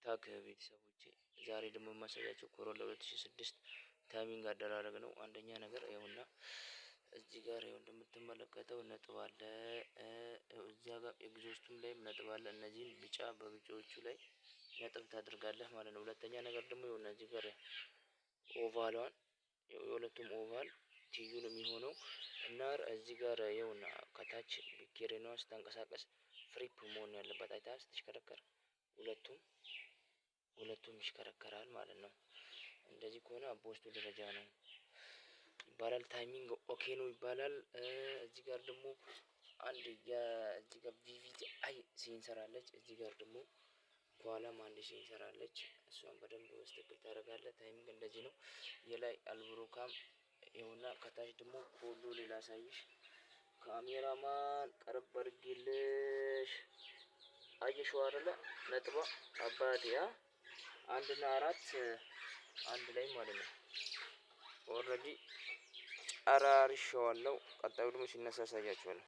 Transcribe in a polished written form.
ታክ ቤተሰቦቼ፣ ዛሬ ደግሞ የማሳያቸው ኮሮላ 2006 timing አደራረግ ነው። አንደኛ ነገር ይኸውና እዚህ ጋር ይኸው እንደምትመለከተው ነጥብ አለ። እዚያ ጋር exhaust ኡም ላይም ነጥብ አለ። እነዚህን ቢጫ በቢጫዎቹ ላይ ነጥብ ታደርጋለህ ማለት ነው። ሁለተኛ ነገር ደግሞ ይኸውና እዚህ ጋር oval ሏን፣ የሁለቱም oval ትይዩ ነው የሚሆነው። እና እዚህ ጋር ይኸውና ከታች ኬሬኗን ስታንቀሳቀስ flip መሆን ያለበት አይተሃል። ስትሽከረከር ሁለቱም ይሽከረከራል ማለት ነው። እንደዚህ ከሆነ አቦስቶ ደረጃ ነው ይባላል። Timing okay ነው ይባላል። እዚህ ጋር ደግሞ አንድ እዚህ ጋር VVT-i sensor አለች። እዚህ ጋር ደግሞ ከኋላም አንድ sensor አለች። እሷን በደንብ በስትክክል ታደርጋለህ። Timing እንደዚህ ነው። የላይ አልብሮካም ይኸውና፣ ከታች ደግሞ ኮሎ ሌላ ሳይሽ ካሜራማን ቀረብ አድርጌልሽ አየሽው አይደለ? ነጥቧ አባቴ ያ አንድና አራት አንድ ላይ ማለት ነው። Already ጨራርሼዋለሁ። ቀጣዩ ደግሞ ሲነሳ አሳያችኋለሁ።